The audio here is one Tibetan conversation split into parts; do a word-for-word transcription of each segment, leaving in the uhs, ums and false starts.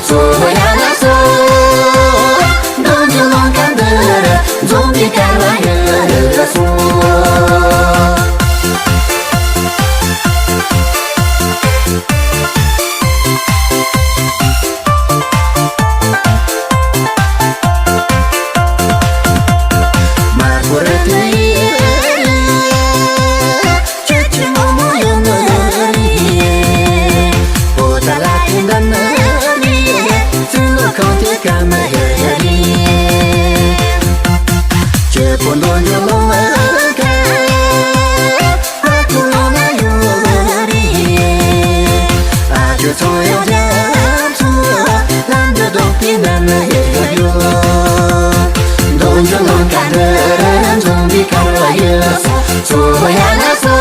སོ་ཡ་ལ་སོ། འདོད་འཇོ་ལང་ཀ་འདི་རུ་འཛོམས་པའི་སྐལ་བ་ཡོད་སོང་། མ་འཁོར་དུ་ཡིན། ཁྱོད་ཀྱི་ངོ་མ་ཡོང་ནི་རེད། ཨོ་ད་ལ་དེ་འདྲ་ནི་རེད། ཚུལ་ལོ་གང་དེ་ག་མི་རེད། ཁྱོད་པོ་འདོད་འཇོ་ལོང་ཁ་ཕ་ཁུ་ལོང་ན་ཡོད་རེད། ཨ་ཁྱོད་ཚོང་ཡོང་རྒྱ་མཚོ་ལམ་འདི་རྡོག་པའི་འདྲ་ནི་ཡོད་ཡོད། འདོད་འཇོ་ལང་ཀ་འདི་རུ་འཛོམས་པའི་སྐལ་བ་ཡོད་སོང་། སོ་ཡ་ལ་སོ།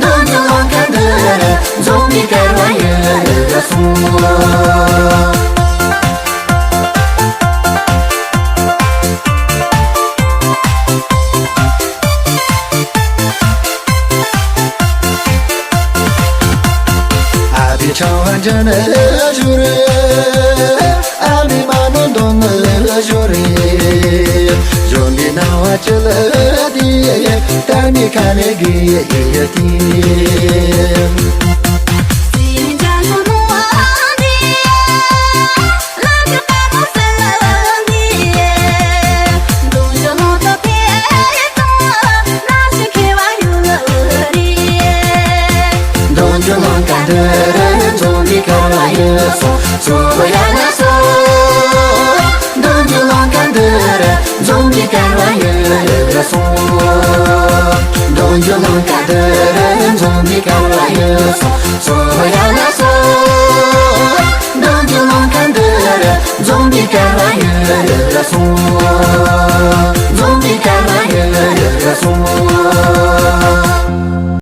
འདོད་འཇོ་ལང་ཀ་འདི་རུ་འཛོམས་པའི་སྐལ་བ་ཡོད་སོང་། ཨ་བི་ཆང་བ་འཇམ་ནི་ཞོ་རེད། ཨ་མི་མ་ནོ་འདོད་ནི་ཞོ་རེད། ཞོ་མི་ནང་བ་ཅི་ལ་དེ། ད་མི་ཁ་ནས་གི་ཡེ་ཡེ་དེ། འདོད་འཇོ་ལང་ཀ་འདི་རུ་འཛོམས་པའི་སྐལ་བ་ཡོད་སོང་། སོ་ཡ་ལ་སོ། འདོད་འཇོ་ལང་ཀ་འདི་རུ་འཛོམས་པའི་སྐལ་བ་ཡོད་སོང་། འདོད་འཇོ་ལང་ཀ་འདི་རུ་འཛོམས་པའི་སྐལ་བ་ཡོད་སོང་། སོ་ཡ་ལ་སོ། འདོད་འཇོ་ལང་ཀ་འདི་རུ་འཛོམས་པའི་སྐལ་བ་ཡོད་སོང་། འཛོམས་པའི་སྐལ་བ་ཡོད་སོང་།